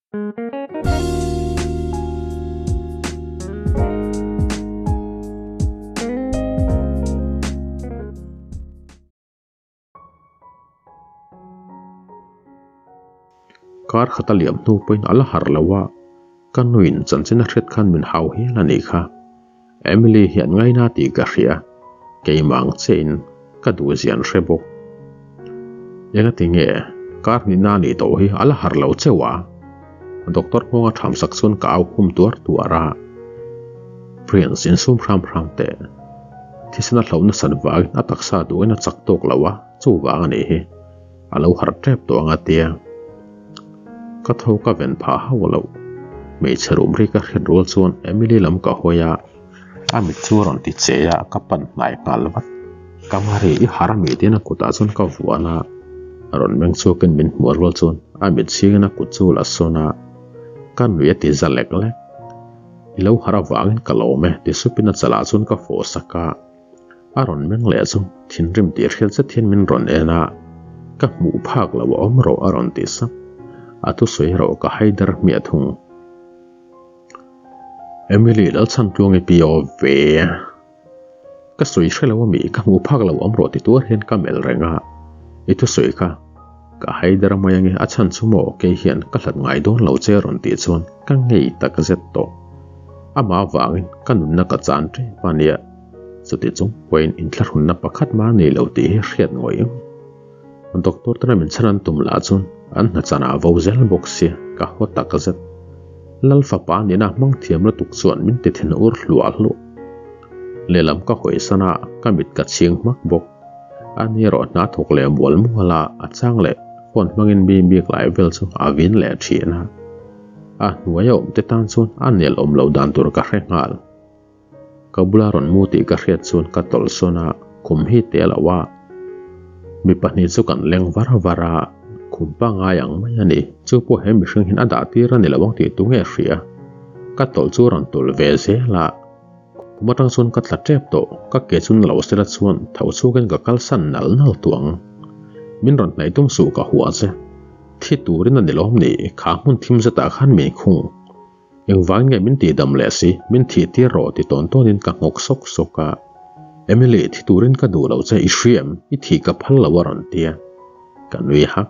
Kar khat a liam hnu pawhin a la harh lo a, ka nuin chanchin a hriat khan min hau hial a nih kha. Emily hian ngaina tih ka hria, keimah ang chiahin ka duh zian hre bawk. Engati nge kar hnihna a nih tawh hi a la harh lo cheu a? Doctor nghawng a tham sak chuan ka au khum tuar tuar a. Prince insum hram hram teh. Thisen a hloh nasat vangin a taksa duhin a chak tawk lo a, chuvang a nih hi. A lo harh tep tawh ang a tia. Ka tho ka ven phah hauh loh. Hmeichhe rum ri ka hriat rual chuan Emily lam ka hawi a, a mit chu a rawn ti che a, ka pan hnai nghal vat. Kamari i har ami tiin a kutah chuan ka vuan a, a rawn meng chhuakin min hmuh rual chuan a mit chhingin a kut chu la sawn a, ka nui a ti za lek lek. I lo har avangin ka lawm e ti supin a chalah chuan ka fawh sak a. A rawn meng leh chu thinrim tih hriat zet hian min rawn en a, ka hmuh phak lo a awm rawh a rawn ti sap. A thusawi erawh ka haider hmiah thung. Emily Lalchhantluangi pi aw ve. Ka sawi hre lo ami ka hmuh phak lo awm rawh ti tuar hian ka melh reng a, i thusawi kha ka haider mai ange a chhan chu maw kei hian ka hlat ngai dawn lo che a rawn tih chuan ka ngei tak zet tawh. Amah avangin ka nunna ka chan tep a nia. Chuti chung pawhin inthlahrunna pakhat mah nei lo tih hi hriat ngawih ang. Doctor tena min chhan an tum lah chuan an hna chanah vo zel bawk sia ka haw tak zet. Lal fapa nihna hmang thiam lutuk chuan min ti thin ur hluah hluah. Lehlam ka hawi san a, ka mit ka chhing hmak bawk. A ni erawh hna thawk leh mual mual a, a chang leh phone hmangin mi bik lai vel chu a vin leh thin a. A hnuaia awm te tan chuan a nel awm loh dan tur ka hre nghal. Ka bula rawn mu tih ka hriat chuan ka tawlh sawn a, khum hi te lo a. Mi pahnih chu kan leng var var a, khum pangngai ang mai a ni. Chu pawh he mihring hian a dah tir a ni lo ang tih tu nge hria. Ka tawlh chu rawn tawlh ve zel a, khum atang chuan ka tla tep tawh. Ka ke chu na lo sela chuan tho chhuakin ka kalsan nal nal tuah ang. Min rawn hnaih tum suh ka hua che. Thi turin a ni lawm ni, kha hmun thim zetah khan min khung. Engvang nge min tihdam leh si, min thih tir rawh ti tawn tawnin ka nghawk sawk sawk a. Emily, thi turin ka duh lo che, i hriam, i thih ka phal lo a rawn ti a. Ka nui hak.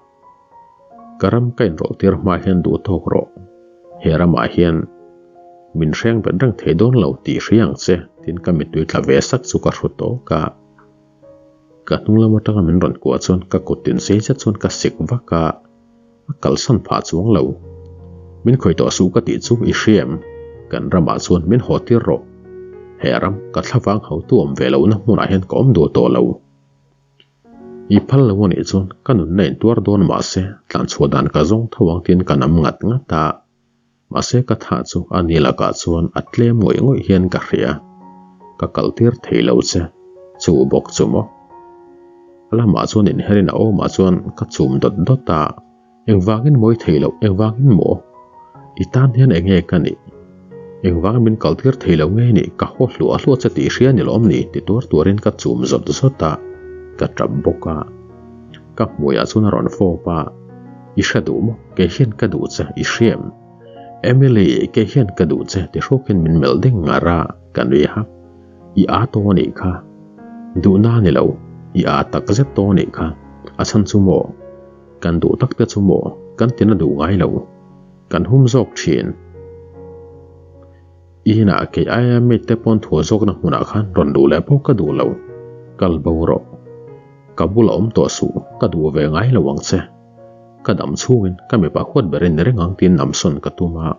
Ka ram ka inrawlh tir hma hian duh tawk rawh. He ramah hian min hreng bet reng thei dawn lo tih hria ang che, tin ka mittui tla ve sak chu ka hru tawk a. Ka hnung lam atanga min rawn kuah chuan ka kut tin sei zet chuan ka sik vak a. A kalsan phah chuang lo. Min khawih tawh suh ka tih chu i hria em? Kan ramah chuan min haw tir rawh. He ram ka thlavang hotu awm ve lohna hmunah hian ka awm duh tawh lo. I phal lo anih chuan ka nunna intuar dawn mahse tlanchhuah dan ka zawng tho ang tiin ka nam ngat ngat a. Mahse ka thah chu a ni lakah chuan a tlem ngawih ngawih hian ka hria. Ka kal tir thei lo che, chu bawk chu maw? A lamah chuan inherin a awmah chuan ka chum dawt dawt a, Engvangin mawi thei loh, engvangin maw? I tan hian eng nge ka nih? Engvangin min kal tir thei lo nge nih? Ka haw hluah hluah che tih hria ni lawm ni? ti tuar tuarin ka chum zawt zawt a, ka tap bawk a. Ka hmuiah chuan a rawn fawp a, I hre duh maw? Kei hian ka duh che, i hriam. Emily, kei hian ka duh che ti hrukin min melh ding ngar a, ka nui hak. I â tawh a nih kha. Duhna a ni lo, i â tak zet tawh a nih kha. A chhan chu maw? Kan duh tak te chu maw? Kan tina duh ngai lo. Kan hum zawk thin. I inah kei aia mate pawn thuah zawkna hmunah khan rawn duh leh pawh ka duh lo. Kal bo rawh. Ka bula awm tawh suh, ka duh ve ngai lo ang che. Ka dam chhungin ka mipa huat berin ni reng ang tiin namsawn ka tum a.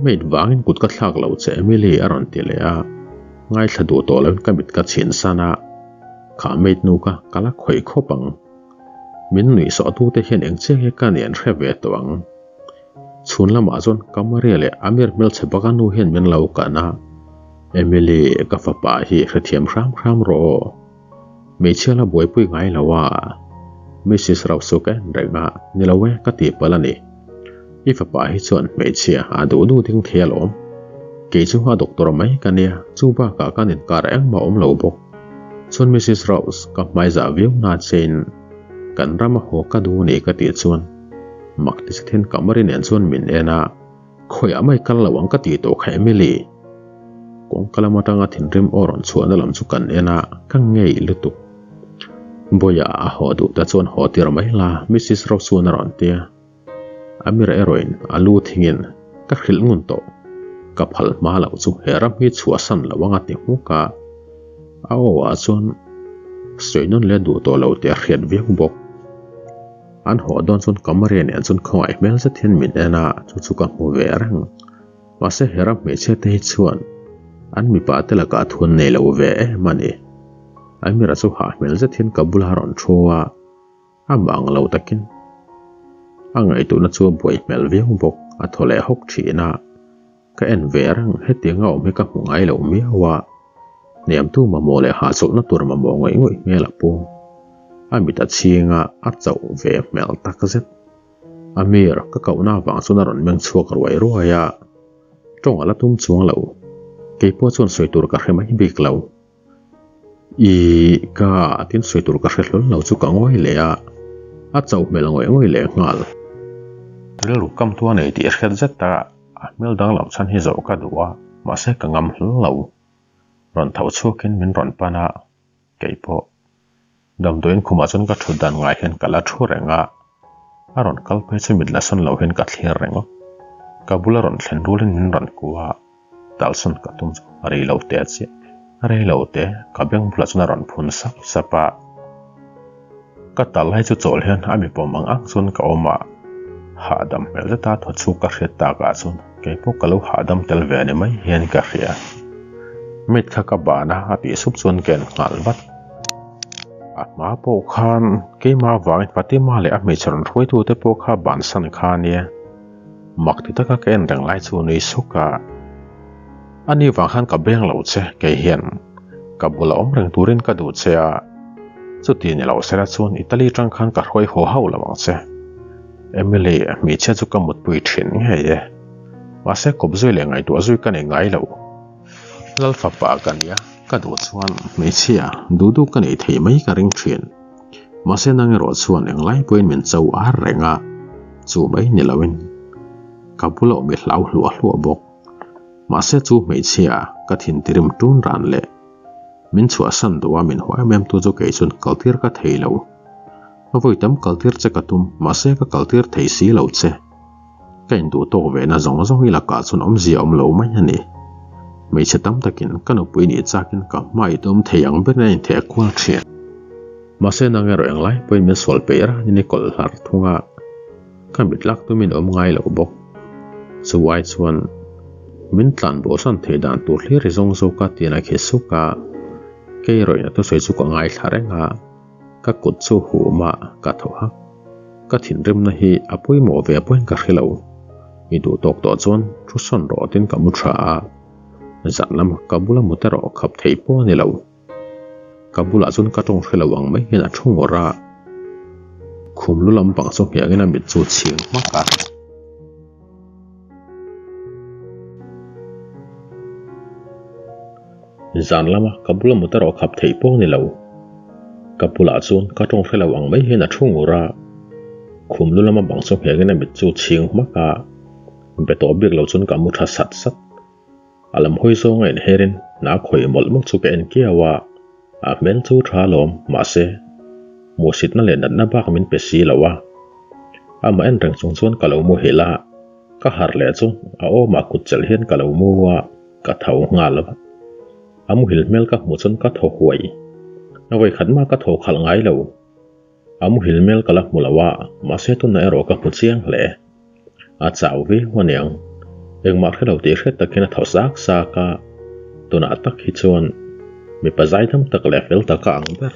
Mate vangin kut ka thlak lo che Emily a rawn ti leh a. Ngaithla duh tawh loin ka mit ka chhin san a. Kha mate nu kha ka la khawih khawp ang. Min nuih sawh tute hian eng chiang hi ka ni an hre ve tawh ang. Chhun lamah chuan Kamaria leh Amir hmelchhe baka nu hian min lo kan a. Emily ka fapa hi hrethiam hram hram rawh aw. Hmeichhia la buaipui ngai lo a, Mrs Rausuka en reng a, ni lo e ka tih palh a ni. I fapa hi chuan hmeichhia a duh duh ding thei alawm. Kei chu a doctor mai ka nia, chu bakah kan inkar engmah awm lo bawk. Chuan Mrs Rouse ka hmaizah viau na chein kan ram a haw ka duh a ni ka tih chuan. Mak ti zet hian Kamari nen chuan min en a, Khawiah mai kal lo ang ka tih tawh kha Emily. Kawngka lam atanga thinrim aw rawn chhuahna lam chu kan en a, ka ngei lutuk. Bawiah a haw duh ta chuan haw tir mai la, Missus Rose chuan a rawn ti a. Amira erawhin a lu thingin ka hrilh ngun tawh. Ka phal hma loh chu he ram hi chhuahsan lo anga ti hmuk a, a aw ah chuan sawi nawn leh duh tawh lo tih a hriat viau bawk. An haw dawn chuan Kamaria nen chuan khawngaih hmel zet hian min en a, chu chu ka hmu ve reng. Mahse he ram hmeichhia te hi chuan an mipa te lakah thu an nei lo ve em a ni. Amira chu hah hmel zet hian ka bulah a rawn thu a. A mang lo takin a ngaihtuahna chu a buai hmel viau bawk, a thaw leh hawk thin a, ka en ve reng, hetianga awm hi ka hmu ngai lo miau a, hniamtu mamawh leh hahchawlhna tur mamawh ngawih ngawih hmel a pu, a mit a chhing a, a chauh ve hmel tak zet. Amir, ka kohna avang chuan a rawn meng chhuak ruai ruai a, tawng a la tum chuang lo, keipawh chuan sawi tur ka hre mai bik lo. I ka tin sawi tur ka hre hlawl lo chu ka ngawi leh a, a chauh hmel ngawih ngawih leh nghal. Rilru kam tu a nei tih hriat zet a, a hmel danglam chhan hi zawh ka duh a, mahse ka ngam hlawl lo. Rawn tho chhuakin min rawn pan a, keipawh damdawiin khumah chuan ka thut dan ngai hian ka la thu reng a, a rawn kal phei chu mit la sawn lo hian ka thlir reng a, ka bula rawn thlen rualin min rawn kuah a. Talsawn ka tum chu a rei lo te chiah, a rei lo te ka beng bulah chuan a rawn phun sap sap a. Ka tal lai chu chawl hian a mi pawm ang ang chuan ka awm a, hahdam hmel zeta thaw chhuk ka hriat takah chuan kei pawh ka lo hahdam tel ve ni mai hian ka hria. Mit kha ka ban a, a tih sup chuan ka en nghal vat. A hma pawh khan keimah avangin Fatima leh a hmeichhe rawn hruaitute pawh kha bansan kha a nia. Mak ti taka ka en reng lai chu nui suk a, Ani vang khan ka beng lo che, kei hian ka bula awm reng turin ka duh che a, chuti ni lo sela chuan Italy tang khan ka hruai haw hauh lo ang che. Emily, hmeichhia chu ka mutpui thin ngei e. Mahse kawp zui leh ngaihtuah zui ka nei ngai lo. Lalfapa ka nia, ka duh chuan hmeichhia duh duh ka neih theih mai ka ring thin. Mahse nang erawh chuan englai pawhin min cho ar reng a, chu mai ni loin ka bula awm i hlau hluah hluah bawk. Mahse chu hmeichhia ka thintirim tun ran leh min chhuahsan duh a min huai em em tu chu kei chuan kaltir ka thei lo. A vawi tam kaltir che ka tum, mahse ka kaltir thei si lo che. Ka induh tawk ve na zawng zawng i lakah chuan awmzia awm lo mai a ni. Hmeichhe tam takin ka nupui nih chakin ka hma i tum thei ang berin a intheh kual thin. Mahse nang erawh englai pawhin min sual peih ranin i kawlh hlar thung a, ka mit lak tumin awm ngai lo bawk. Chu ai chuan min tlan bawhsan theih dan tur hlir i zawng zawk a tiin a khi suk a, kei erawh in a thusawi chu ka ngaithla reng a. Ka kut chu hum a, ka thaw hak. Ka thinrimna hi a pawimawh ve pawhin ka hre lo. I duh tawk tawh chuan thu sawn rawh tin ka mu tha a, zan lama ka bula mut erawh khap thei pawh a ni lo. Ka bulah chuan ka tawng hre lo ang mai hian a thu ngawrh a, khum lu lampang chu hniangin a mit chu chhing hmak a. Zan lama ka bula mut erawh khap theih pawh a ni lo. Ka bulah chuan ka tawng hre lo ang mai hian a thu ngur a, khum lu lama bang chu nghengin a mit chu chhing hmak a, be tawh bik lo chuan ka mu tha sat sat. A lam hawi zawng a inherin hna khawih mawlh mawlh chu ka en kiau a, a hmel chu tha alawm, mahse, hmuhsitna leh natna bak min pe si lo a. Amah en reng chung chuan ka lo muhilh a, ka harh leh chu a awmah kut chelh hian ka lo mu a. Ka tho nghal a, a muhil hmel ka hmuh chuan ka thaw huai. A vawikhat mah ka thaw khalh ngai lo. A muhil hmel ka la hmu lo a, mahse tunah erawh ka hmu chiang hle. A chau viau aniang, engmah hre lo tih hriat takin a thaw zak zak a, tunah tak hi chuan mipa zaidam tak leh fel tak a ang ber.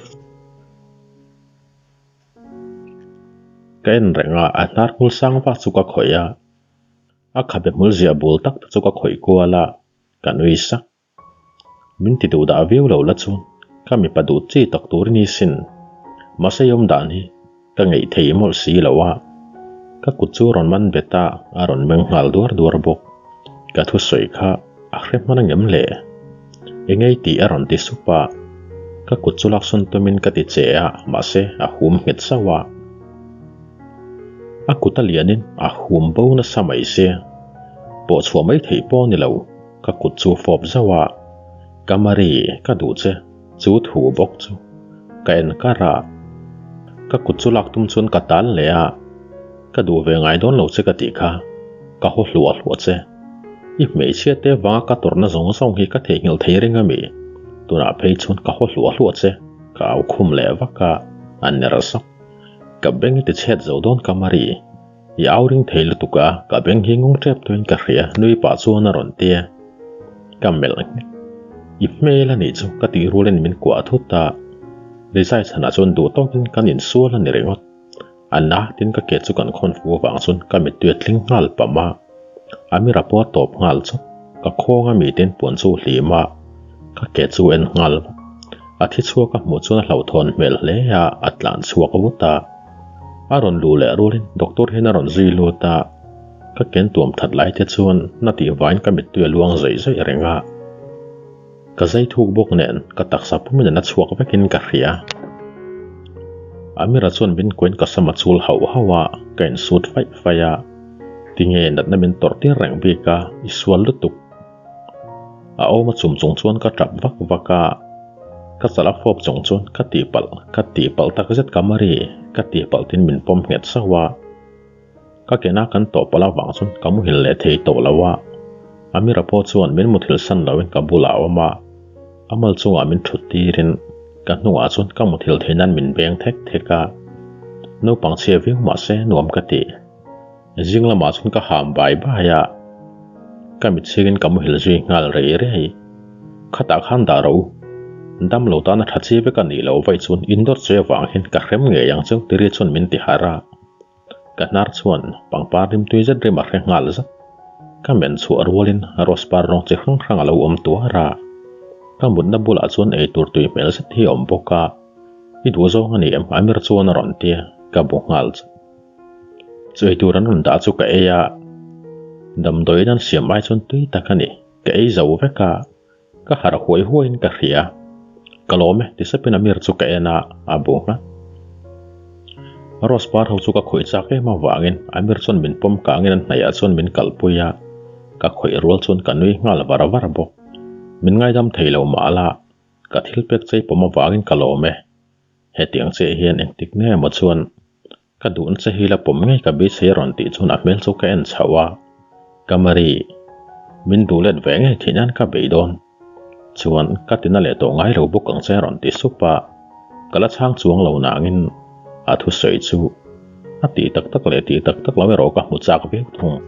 Ka en reng a, a hnar hmul sang vak chu ka khawih a. A khabe hmul ziah bul tak te chu ka khawih kual a, ka nui sak. Min ti duh dah viau lo la chuan ka mipa duh chi tak tur i ni sin. Mahse i awm dan hi ka ngeih thei mawlh si lo a. Ka kut chu rawn man bet a, a rawn meng nghal duar duar bawk. Ka thusawi kha a hre hman angem le? Engei tih a rawn ti sup a, ka kut chu laksawn tumin ka ti che a, mahse a hum nghet sauh a. A kut a lianin a hum bo nasa mai sia. Pawh chhuah mai theih pawh a ni lo, ka kut chu fawp zauh a, Kamari, ka duh che, chu thu bawk chu ka en kar a. Ka kut chu lak tum chuan ka tal leh a, Ka duh ve ngai dawn lo che ka tih kha, ka haw hluah hluah che. I hmeichhia te vanga ka tawrhna zawng zawng hi ka theihnghilh thei reng a mi? Tunah phei chuan ka haw hluah hluah che, ka au khum leh vak a, a ner zawk. Ka beng i ti chhet zo dawn ka Mari. I au ring thei lutuk a, ka beng hi ngung tep tuin ka hria nui pah chuan a rawn ti a. Ka melh nghek. I hmel a nih chu ka tih rualin min kuah thut a. Rizai chhanah chuan duh tawkin kan insual a ni ringawt. A na tin ka ke chu kan khawn fu avang chuan ka mittui a tling nghal pam a. Amira pawh a tawp nghal chawt. Ka khawnga miten puan chu hlim a, ka ke chu en nghal vat. A thi chhuak a hmuh chuan a hlauhthawn hmel hle a, a tlan chhuak vut a. A rawn luh leh rualin doctor hian a rawn zui lut a, ka ken tuam that lai te chuan na tih vaiin ka mittui a luang zawih zawih reng a. Ka zai thuk bawk nen ka taksa pumin an a chhuak vekin ka hria. Amira chuan min kuain ka sam a chul hauh hauh a, ka insut faih faih a. Tinge natna min tawrh tir reng bik a, i sual lutuk. A awm a chum chung chuan ka tap vak vak a, ka chal a fawp chung chuan ka tihpalh, ka tihpalh takzet ka Mari, ka tihpalh tin min pawm nghet sauh a. Ka kena kan tawh palh avang chuan ka muhil leh thei tawh lo a, Amira pawh chuan min muthilh san loin ka bulah a awm a, a mal chungah min thut tirin ka hnungah chuan ka muthilh theih nan min beng thek thek a, naupang chhia viau mah se nuam ka ti. Zing lamah chuan ka ham bai bai a, ka mit chhingin ka muhil zui nghal rei rei. Khatah khan dah rawh u, dam lo tana tha chi vek a nih loh vaih chuan indawr che avang hian ka hrem ngei ang cheu tiri chuan min ti harh a. Ka hnar chuan pangpar rimtui zet rim a hre nghal zat. Ka men chhuah rualin rose par rawng chi hrang hrang a lo awm tuar a. Ka mutna bulah chuan eitur tui hmel zet hi a awm bawk a. I duh zawng a ni em? Amir chuan a rawn ti a, ka bu nghal zat. Chu eitur an rawn dah chu ka ei a, damdawiin an siam ai chuan tui tak a ni. Ka ei zo vek a, ka harh huai huaiin ka hria. Ka lawm e, ti sapin Amir chu ka en a, a bu nghat. Rose par ho chu ka khawih chak em avangin Amir chuan min pawm kangin an hnaihah chuan min kalpui a, ka khawih rual chuan ka nui nghal var var bawk. Min ngaidam thei lo mah la, ka thil pek chei pawm avangin ka lawm e. Hetiang chiah hian engtik nge emaw chuan ka duhna che hi la pawm ngei ka beisei a rawn tih chuan a hmel chu ka en chhoh a, Kamari, min duh let ve ngei theih nan ka bei dawn chuan ka tina leh tawh ngai lo bawk ang che a rawn ti sup a, ka la chhang chuang lo nangin a thusawi chu a tih tak tak leh tih tak tak lo erawh ka hmu chak viau thung.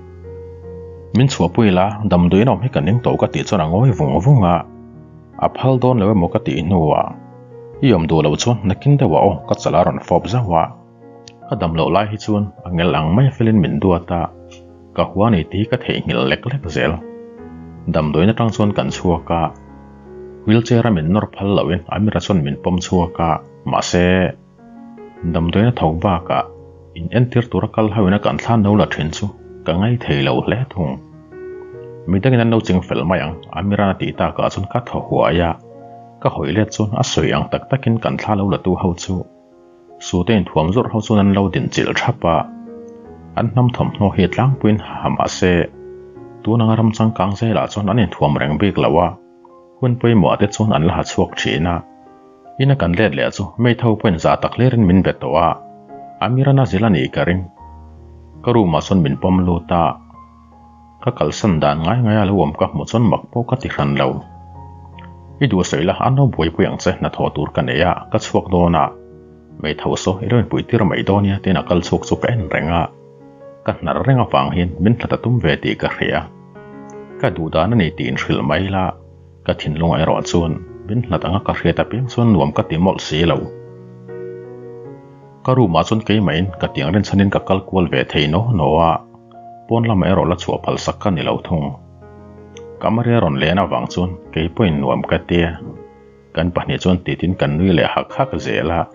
Min chhuahpui la, damdawiin awm hi ka ning tawh ka tih chuan a ngawi vung vung a. A phal dawn lo emaw ka tih hnuah i awm duh loh chuan nakin deuhah aw ka chal a rawn fawp zauh a, ka dam loh lai hi chuan a ngel ang mai felin min duat a, ka hua ni tih hi ka theihnghilh lek lek zel. Damdawiin atang chuan kan chhuak a, wheelchair a min nawr phal lohin Amira chuan min pawm chhuak a, mahse damdawiin a thawk bakah in entir tura kal hauhin a kan thla no la thin chu ka ngaithei lo hle thung. Midangin an lo ching fel mai ang, Amiran a tih takah chuan ka thaw huai a, ka hawi let chuan a sawi ang tak takin kan thla lo la tu ho chu Sute inthuam zawrh ho chuan an lo din chilh thap a, an hnam thawmhnaw hi tlangpuiin ha mahse tun anga ram changkang zelah chuan an inthuam reng bik lo a, hun pawimawh te chuan an la ha chhuak thin a. Ina kan let leh chu Meitho pawhin za tak hlirin min be tawh a, Amirana zil a nih ka ring. Ka room ah chuan min pawm lut a. Ka kalsan dan ngai ngai a lo awm ka hmuh chuan mak pawh ka ti hran lo. I duh sawi la, an lo buaipui ang che, hnathawh tur ka nei a, ka chhuak dawn a. Meitho saw i lo inpui tir mai dawn nia tiin a kal chhuak chu ka en reng a. Ka hnar reng avang hian min hlat a tum ve tih ka hria. Ka duh dan a ni tih inhrilh mai la, ka thinlungah erawh chuan min hlat anga ka hriat apiang chuan nuam ka ti mawlh si lo. Ka room ah chuan keimahin ka tiang rinchhanin ka kal kual ve thei naw naw a. Pawn lamah erawh la chhuah phal sak ka ni lo thung. Kamaria rawn len avang chuan kei pawhin nuam ka tia. Kan pahnih chuan titin kan nui leh hak hak zel a.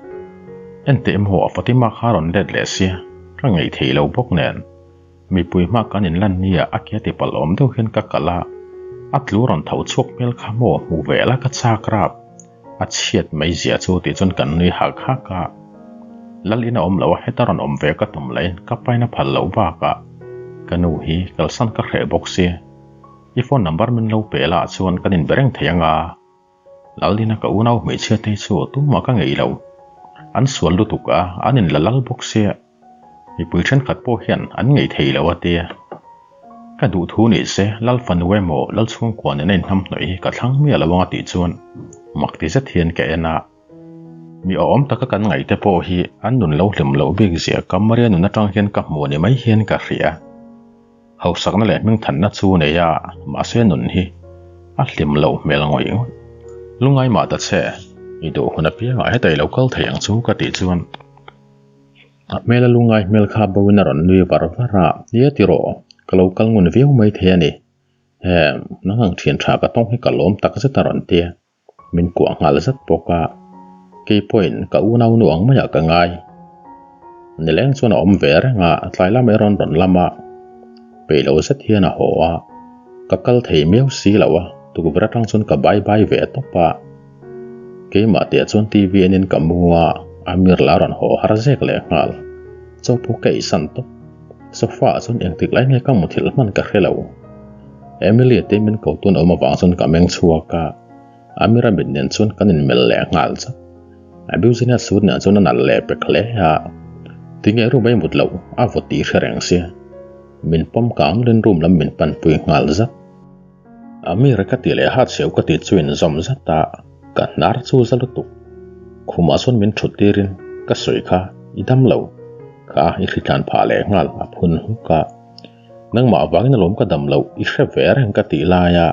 Enteh emaw Fatima kha rawn let leh sia, ka ngaih theih lo bawk nen. Mipui hma kan inlan nia a ke tipalh awm deuh hian ka kalh a, a tlu rawn tho chhuak hmel kha maw hmu ve la ka chak rap. A chhiat mai zia chu tih chuan kan nui hak hak a. Lal in a awm lo a, heta rawn awm ve ka tum lahin ka pain a phal loh bakah ka nu hi kalsan ka hreh bawk si. I phone number min lo pe lah chuan kan inbe reng thei ang a. Lal ina ka unau hmeichhia te hi chu tumah ka ngei lo. An sual lutuk a, an inla lal bawk sia. Mipui thenkhat pawh hian an ngei thei lo a tia. Ka duh thu ni se Lal fanu emaw Lal chhungkua nena inhnamhnawih hi ka thlang miah lo ang a tih chuan mak ti zet hian ka en a. Mi awm taka kan ngaihte pawh hi an nun lo hlim loh bik zia ka Maria nun atang hian ka hmu ni mai hian ka hria. Hausakna leh hmingthanna chu nei a, mahse nun hi a hlim loh hmel ngawih ngawih. Lungai mah ta che, i duh hun apiangah heta i lo kal thei ang chu ka tih chuan a hmela lungai hmel kha bo in a rawn nui var var a, Nia tiraw, ka lo kal ngun viau mai thei a ni. Hem, nang ang thian tha ka tawng hi ka lawm takzet a rawn ti a. Min kuah nghal zat bawk a, kei pawhin ka unau nu ang maiah ka ngai. Nileng chuan a awm ve reng a, tlai lam erawh rawn lam a, peih lo zet hian a haw a, ka kal thei miau si lo a, tukverh atang chuan ka bai bai ve tawp a. Keimah tih ah chuan TV enin ka mu a, Amir lah a rawn haw har zek leh nghal. Chaw pawh ka eisan tawp. Sofa ah chuan engtik lai nge ka muthilh hman ka hre lo. Emily te min ko tun awm avang chuan ka meng chhuak a, Amira mit nen chuan kan inmelh leh nghal zat. A business suit nen chuan a nalh leh pek hle a, tinge room ei mut loh a vaw tih hre reng sia. Min pawm kang nulin room lam min panpui nghal zat. Amira ka tih leh hat chheu ka tih chu inzawm zat a, ka hnar chu za lutuk. Khumah chuan min thut tirin ka sawi kha i dam lo, kha i hritlan phah leh nghal a phun hluk a. Nangmah avangin alawm ka dam loh i hre ve reng ka tih laia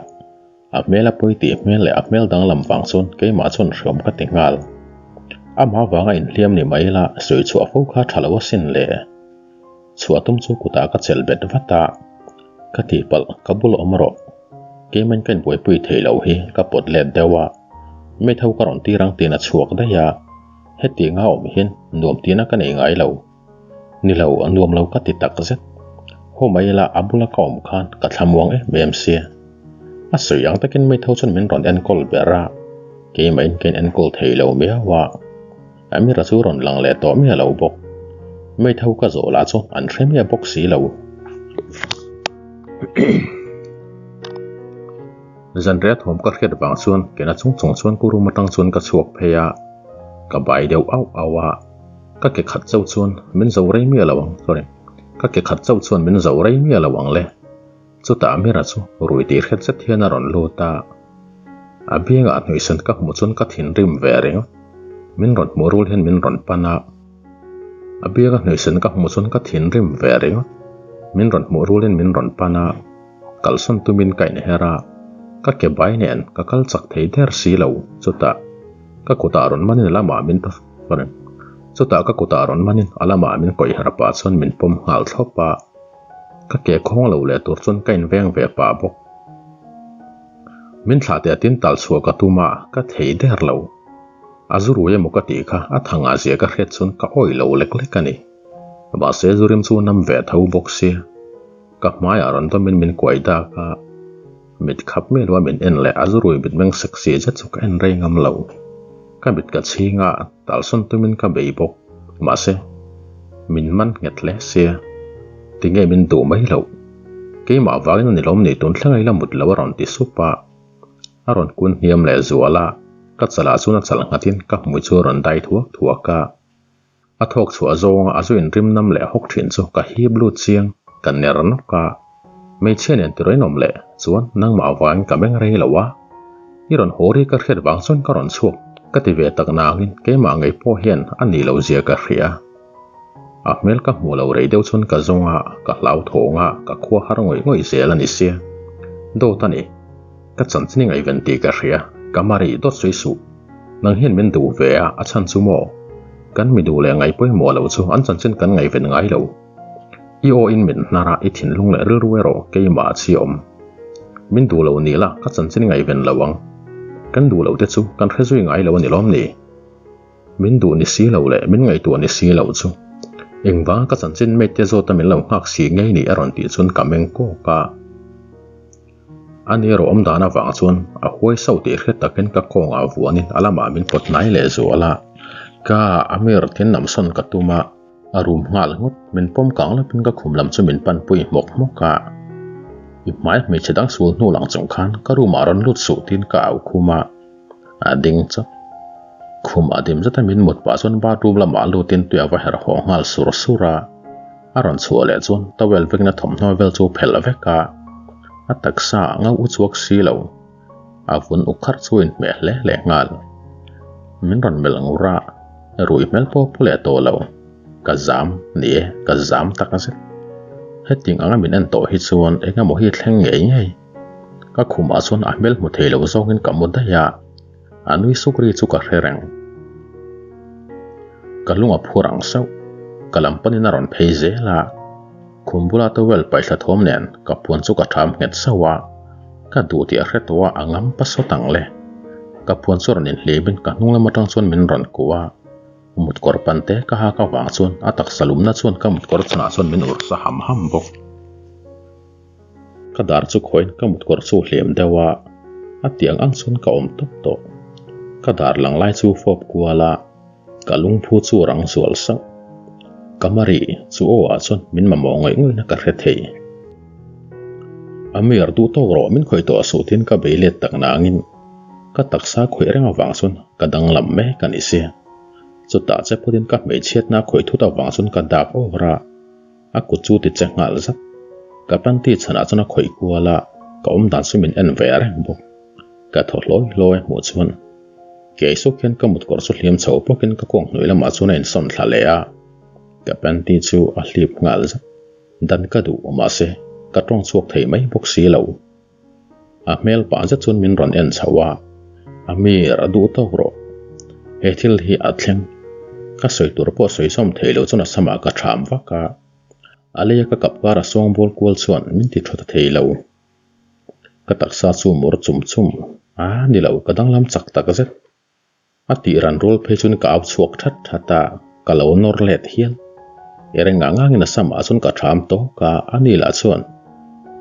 a hmel a pawi tih hmel leh a hmel danglam vang chuan keimah chuan hreawm ka ti nghal. Amah avanga inhliam ni mai ila sawi chhuah fo kha tha lo asin le. Chhuah tum chu kutah ka chelh bet vat a, ka tihpalh ka bul awm rawh. Keimain ka inbuaipui thei loh hi ka pawt let deuh a, mi tho ka rawn tir ang tiin a chhuak daih a, hetianga awm hian nuam tihna ka nei ngai lo. Ni lo, a nuam lo ka ti tak zet. Haw mai ila a bula ka awm khan ka thlamuang em em sia. A sawi ang takin mi tho chuan min rawn enkawl ber a, keimahin ka inenkawl thei lo miau a. Amira chu rawn lang leh tawh miah lo bawk. Mi tho ka zawh lah chu an hre miah bawk si lo. Zanriah thawm ka hriat vang chuan kena chung chung chuan ku room atang chuan ka chhuak phei a, ka bai deuh auh auh a. Ka ke khat chauh chuan min zo rei miah lo ang, sorry, ka ke khat chauh chuan min zo rei miah lo ang le. Chutah Amira chu rui tih hriat zet hian a rawn lut a, a biangah hnuihsan ka hmuh chuan ka thinrim ve ringawt. Min rawn hmuh rul hian min rawn pan a, a bianga hnuihsan ka hmuh chuan ka thinrim ve ringawt. Min rawn hmuh rulin min rawn pan a, kalsawn tumin ka inher a, ka ke bai nen ka kal chak thei der si lo. Chutah ka kutah rawn manin a lamah min sorry chutah ka kutah rawn manin a lamah min kawih harh pah chuan min pawm nghal thlawp a, ka ke khawng lo leh tur chuan ka inveng ve pah bawk. Min thlah teh tin tal chhuah ka tum a, ka thei der lo. A zu rui emaw ka tih kha a thangah zia ka hriat chuan ka awih lo lek lek a ni. Mahse zu rim chu nam ve tho bawk sia. Ka hmaiah rawn dawmin min kuai dak a, mit khap miah lo a min en leh a zu rui mitmeng sexy zet chu ka en rei ngam lo. Ka mit ka chhing a, talsawn tumin ka bei bawk. Mahse, min man nghet hle sia, tinge min duh mai loh? Keimah vangin a ni lawm ni tun thleng a ila mut lo a rawn ti sup a. A rawn kun hniam leh zual a, ka chalah chuan a chal nghatin ka hmui chu a rawn dai thuak thuak a. A thawk chhuah zawnga a zu inrim nam leh hawk thin chu ka hip lut chiang, ka ner nawk a. Hmeichhia nen ti rawn awm leh chuan nangmah avangin ka meng rei lo a, i rawn haw ri ka hriat vang chuan ka rawn chhuak ka ti ve tak nangin keimah ngei pawh hian a nih loh zia ka hria. A hmel ka hmuh lo rei deuh chuan ka zawng a, ka hlauthawng a, ka khua har ngawih ngawih zel a ni sia. Dawt a ni. Ka chanchin i ngaihven tih ka hria, ka mari dawt sawi suh. Nang hian min duh ve a, a chhan chu maw? Kan mi duh leh ngaih pawimawh lo chu an chanchin kan ngaihven ngai lo. I aw in min hnar a, i thinlung leh rilru erawh keimah a chhi awm. Min duh lo ni la, ka chanchin i ngaihven lo ang. Kan duh lo te chu kan hre zui ngai lo a ni lawm ni? Min duh ni si lo leh min ngaihtuah ni si lo chu engvanga ka chanchin mate te zawta min lo nghak si ngei ni a rawn tih chuan ka meng kawk a. A ni erawh awm dan avang chuan a huai sauh tih hriat takin ka kawngah vuanin a lamah min pawt hnai leh zual a. Ka Amir tin namsawn ka tum a, a rum nghal nghut. Min pawm kang lawpin ka khum lam chu min panpui hmawk hmawk a. I hmai hmeichhe dang sul hnu lang chung khan ka room ah rawn lut suh tiin ka au khum a, a ding chawp. Khum ah dim zeta min mut pah chuan bathroom lamah lutin tui a va herh haw nghal sur sur a. A rawn chhuah leh chuan towel vekna thawmhnaw vel chu phelh vek a, a taksa ah ngau u chuak si lo. A vun uk kharh chu inhmeh hle leh nghal. Min rawn melh ngur a, rui hmel pawh pu leh tawh lo. Ka zam, ni e, ka zam tak zet. Hetiang anga min en tawh hi chuan eng emaw hi thleng ngei ngei. Ka khumah chuan a hmel hmu thei lo zawngin ka mu daih a, a nui suk ri chu ka hre reng. Ka lung a phur ang sauh, ka lam panin a rawn phei zel a. Khum bula towel paihthla thawm nen ka puan chu ka ṭham nghet sauh a, ka duh tih a hre tawh a, a ngam pa sawt ang le. Ka puan chu rawn inhlimin ka hnung lam aṭang chuan min rawn kuh a, mutkawr pan te ka hak avang chuan a taksa lumna chuan ka mutkawr chungah chuan min ur sa ham ham bawk. Ka dar chu khawiin ka mutkawr chu hliam deuh a, a tiang ang chuan ka awm tawp tawh. Ka dar lang lai chu fawp kual a, ka lungphu chu rang zual sauh. Kamari chu aw ah chuan min mamawh ngawih ngawihna ka hre thei. Amir duh tawk rawh min khawih tawh suh tiin ka bei let tak nangin ka taksa khawih reng avang chuan ka danglam mek a ni si. Chutah che pawhin ka hmeichhiatna khawih thut avang chuan ka dak awr a. A kut chu ti che nghal zat. Ka panty chhanah chuan a khawih kual a, ka awm dan chu min en ve reng bawk. Ka thaw hlawi hlawi a hmuh chuan kei suk hian ka mutkawr chu hliam chho bawkin ka kuang hnuai lamah chuan a insawn thla leh a, ka panty chu a hlip nghal zat. Dan ka duh mahse ka tawng chhuak thei mai bawk si lo. A hmel pah zet chuan min rawn en chho a, Amir a duh tawk rawh. He thil hi a thleng. Ka sawi tur pawh sawi sawm thei lo chuan a samah ka ṭham vak a. A leia ka kap kar a sawng bawl kual chuan min ti ṭhaw ta thei lo. Ka taksa chu mur chum chum a ni lo, ka danglam chak tak zet. A tih ran rual phei chuan ka au chhuak that that a, ka lo nawr let hial. I reng ngang ngangin a samah chuan ka ṭham tawk a, ani lah chuan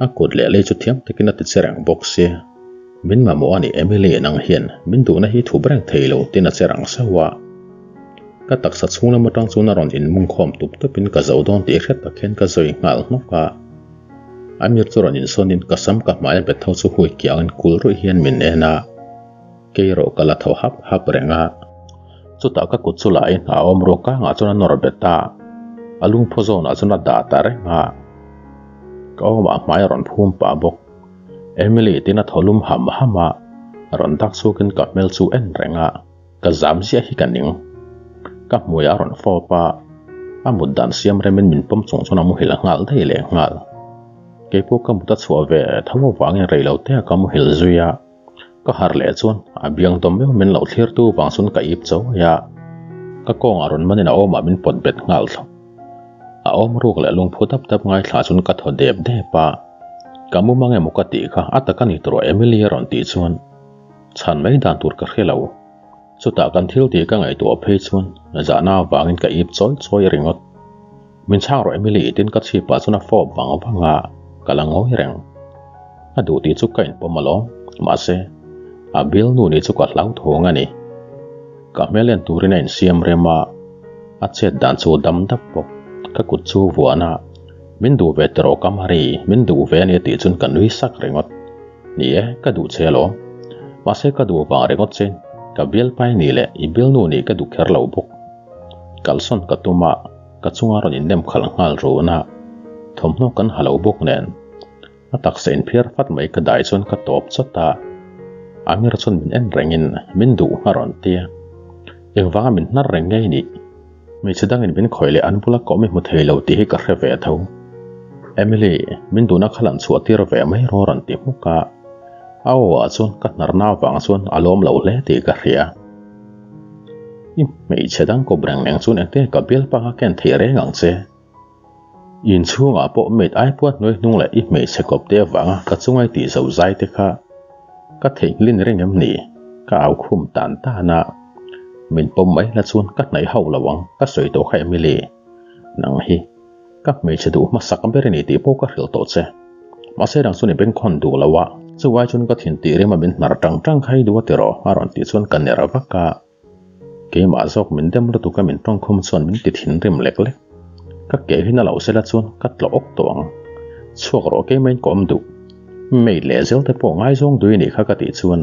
a kut leh lei chu thiam takin a ti che reng bawk sia. Min mamawh a ni Emily nang hian min duhna hi thup reng thei lo tiin a che rang sauh a. Ka taksa chhung lam atang chuan a rawn inmung khawm tup tupin ka zo dawn tih hret tak hian ka zawi nghal hnawk a. Amir chu rawn insawnin ka sam ka hmai a bet ho chu hui kiangin kul ruih hian min en a. Kei erawh ka la tho hap hap reng a. Chutah ka kut chu lahin a awm ruak kangah chuan a nawr bet a, a lungphaw zawnah chuan a dah ta reng a. Ka awmah hmai a rawn phum pah bawk. Emily tiin a thaw lum ham ham a, rawn dak chhuakin ka hmel chu en reng a, ka zam ziah hi ka ning. Ka hmuiah a rawn fawp a, a mut dan siam remin min pawm chung chuan a muhil nghal daih leh nghal. Keipawh ka mut a chhuah ve tho avangin reilote a ka muhil zui a. Ka harh leh chuan a biang dawm meuh min lo thlir tu vang chuan ka ip chawi a, ka kawngah rawn manin a awmah min pawt bet nghal thlawp. A awm ruk leh lungphu dap dap ngaithla chuan ka thaw dep dep a, ka mu mang emaw ka tih kha a tak a ni tur Emily a rawn tih chuan chhan mai dan tur ka hre lo. Chutah kan thil tih ka ngaihtuah phei chuan zahna avangin ka ip chawi chawi ringawt. Min chhang rawh Emily tin ka chhipah chuan a fawp vang vang a, ka la ngawi reng. A duh tih chu ka inpawm alawm, mahse a bialnu nih chu ka hlauthawng a ni. Ka hmel en turin a insiam rem a, a chet dan chu dam dap bawk. Ka kut chu vuan a, Min duh ve tawh ka Mari, min duh ve a ni tih chuan ka nui sak ringawt. Ni e, ka duh che alawm. Mahse ka duh vang ringawt che, ka bialpai nih leh i bialnu nih ka duh kher lo bawk. Kalsawn ka tum a, ka chunga rawn innem khalh nghal run a, thawmhnaw kan ha lo bawk nen. A taksa inphiar fat mai ka dai chuan ka tawp chawt a, Amir chuan min en rengin min duh a rawn ti a, engvanga min hnar reng ngei nih? Hmeichhe dangin min khawih leh an bula kawm i hmu thei lo tih hi ka hre ve tho. Emily, min duhna kha lan chhuah tir ve mai rawh rawn ti hmuk a, a aw ah chuan ka hnarna avang chuan a lawm lo hle tih ka hria. I hmeichhe dang kawp reng reng chuan engtin ka bialpa kha ken thei reng ang che? I inchhungah pawh mate ai puat hnuai hnung leh i hmeichhe kawp te avanga ka chungai tih zo zai te kha ka theihnghilin reng em ni? Ka au khum tan tan a, min pawm mai la chuan ka hnaih hauh lo ang ka sawi tawh kha Emily, nang hi ka hmeichhe duh hmasak ber i ni tih pawh ka hrilh tawh che. Mahse dang chuan i bengkhawn duh lo a, chu ai chuan ka thin tih rima min hnar tang tang kha i duh a tiraw? a rawn tih chuan ka ner vak a. Keimah zawk min dem lutuk a min tawngkhum chuan min ti thinrim lek lek. Ka ke hi na lo sela chuan ka tlawh awk tawh ang. Chhuak rawh keimahin ka awm duh. Maid leh zel te pawh ngaizawng dui anih kha ka tih chuan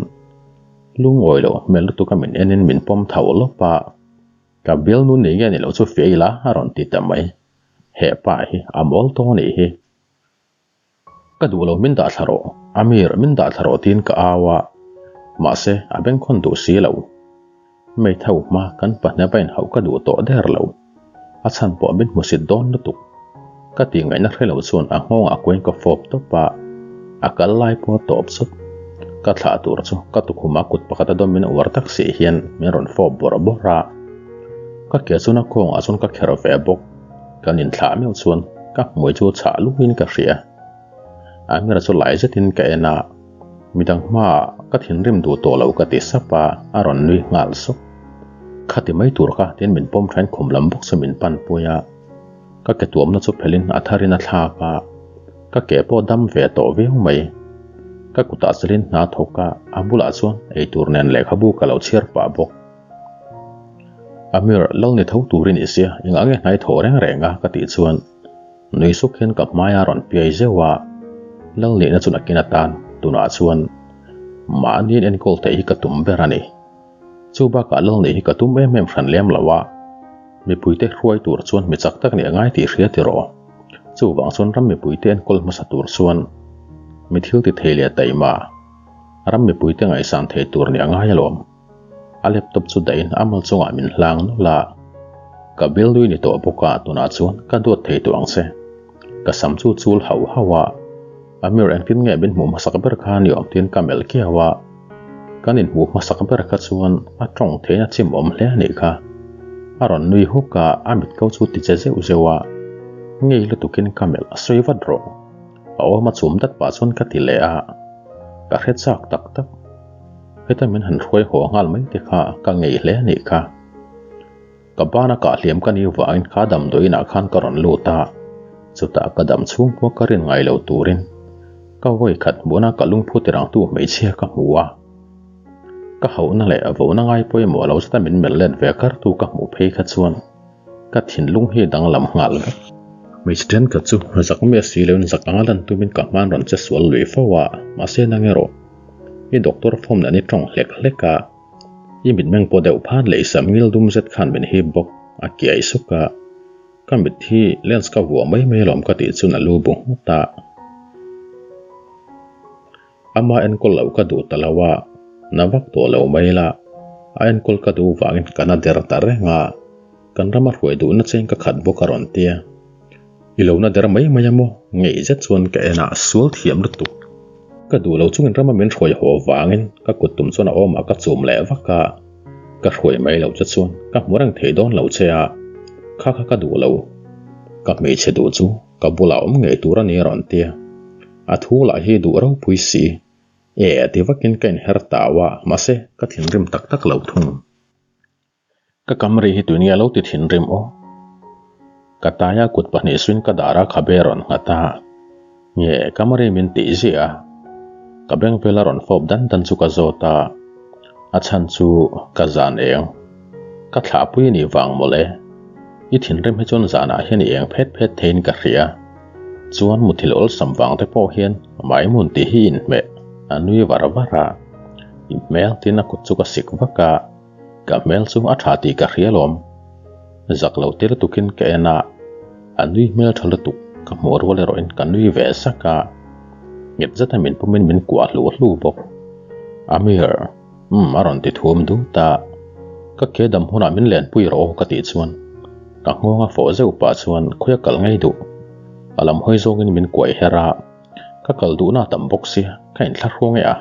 lungawi lo hmel lutuk a min enin min pawm tho lawp a. Ka bialnu ni nge ni lo chu fiah ila a rawn ti ta mai. He pa hi a mawl tawng anih hi. Ka duh lo min dah thla rawh, Amir min dah thla rawh tiin ka au a, mahse a bengkhawn duh si lo. Hmeithau hma kan pahnih a inhauh ka duh tawh der lo. A chhan pawh min hmusit dawn lutuk. Ka tih ngaihna hre lo chuan a nghawngah kuain ka fawp tawp a, a kal lai pawh a tawp chawt. Ka thlah tur chu ka tukhumah kut pakhat a dawm in uar tak si hian min rawn fawp bawrh bawrh a. Ka ke chuna kawngah chuan ka kher ve bawk. Kan inthlah meuh chuan ka hmui chu chhah luhin ka hria. Amira chu lai zetin ka en a, midang hmaah ka thinrim duh tawh lo ka ti sap a, a rawn nui nghal sawk. Khati mai tur kha tiin min pawm thain khum lam bawk chu min pan pui a, ka ke tuamna chu phelhin a tharin a thlak a, ka ke pawh dam ve tawh viau mai. Ka kutah chelin hna thawk a, a bulah chuan eitur nen lehkhabu ka lo chhiar pah bawk. Amir, lal ni tho turin i sia, engah nge hnai thaw reng reng a? ka tih chuan nui suk hian ka hmai a rawn piai zeuh a, lal nihna chu nakin atan tunah chuan mahniin enkawl theih hi ka tum ber a ni. Chu bakah lal nih hi ka tum em em hran lem lo a, mipuite hruai tur chuan mi chak tak nih a ngai tih hria tiraw? Chuvang chuan ram mipuite enkawl hmasa tur chuan mi thil ti thei leh taima ram mipuite ngaihsan thei tur nih a ngai alawm. A laptop chu dahin a mal chungah min hlang nawlh a, Ka bill nui ni tawh bawk a, tunah chuan ka duat thei tawh ang che. Ka sam chu chul hauh hauh a, Amir engtin nge min hmuh hmasak ber kha ni awm tiin ka melh kiau a, kan inhmuh hmasak ber kha chuan a tawng theiin a chim awm hle a nih kha. A rawn nui huk a, a mit ko chu ti che zeuh zeuh a, ngei lutukin ka melh a sawi vat rawh. A awm a chum dat pah chuan ka ti leh a, ka hre chak tak tak. Heta min han hruai haw nghal mai te kha ka ngei hle a nih kha. Ka bana kah hliam ka ni vangin kha damdawiinah khan ka rawn lut a, chutah ka dam chhung pawh ka rin ngai lo turin ka vawi khat hmuhna ka lungphu tirangtu hmeichhia ka hmu a. Ka hauhna leh vohna ngai pawimawh lo zeta min melh let ve kartu ka hmuh phei kha chuan ka thinlung hi danglam nghal vek. Hmeichhe thenkhat chu zak miah si loin zak anga lan tumin ka hman rawn che sual lui fo a, mahse nang erawh i doctor form nen i tawng hlek hlek a, i mitmeng pawh deuh phan leh i sam ngil dum zet khan min hip bawk a kiai suk a, ka mit hi lens ka vuah mai mai alawm ka tih chuan a lu bu nghut a. Ama enkawl loh ka duh ta lo a, na vak tawh lo mai la, a enkawl ka duh vangin ka na der ta reng a, kan rama hruai duhna cheng ka khat bawk a rawn ti a. I lo na der mai mai a maw? Ngeih zet chuan ka en a, sual thiam lutuk. Ka duh lo chungin rama min hruai haw vangin ka kut tum chuan a awmah ka chum leh vak a, ka hruai mai lo che chuan ka hmu reng thei dawn lo che a, kha kha ka duh lo. Ka hmeichhe duh chu ka bulah awm ngei tur a ni a rawn ti a. A thu lah hi duh ropui si. E ti vakin ka inher tau a, mahse ka thinrim tak tak lo thung. Ka kamri hi tui nge lo ti thinrim aw. Ka taia kut pahnih suin ka dar a khabe rawn nghat a, nge kamri min tih ziah a. Ka beng vela rawn fawp dan dan chu ka zawt a, a chhan chu ka zan eng. Ka thlahpui nih vang mawle. I thinrim hi chuan zanah hian i eng phet phet theiin ka hria. Chuan muthilh awlsam vang te pawh hian maimun tih hi inhmeh a nui var var a, i hmel tin a kut chu ka sik vak a, ka hmel chu a tha tih ka hria lawm. Zak lo tir tukin ka en a, a nui hmel tha lutuk ka hmuh rual erawhin ka nui ve sak a, nghet zeta min pumin min kuah hlu hlu bawk. Amir, umm a rawn ti thum dut a, ka ke dam hunah min lenpui rawh aw ka tih chuan Ka nghawng a fawh zeuh pah chuan khawi a kal ngei duh. A lam hawi zawngin min kuai her a, ka kal duhna a tam bawk sia, ka inthlahrung e a.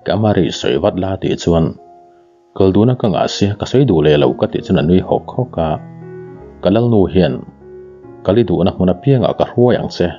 Ka Mari sawi vat la tih chuan kal duhna ka ngah sia ka sawi duh leh lo ka tih chuan a nui hawk hawk a. Ka lalnu hian kal i duhna hmun apiangah ka hruai ang che.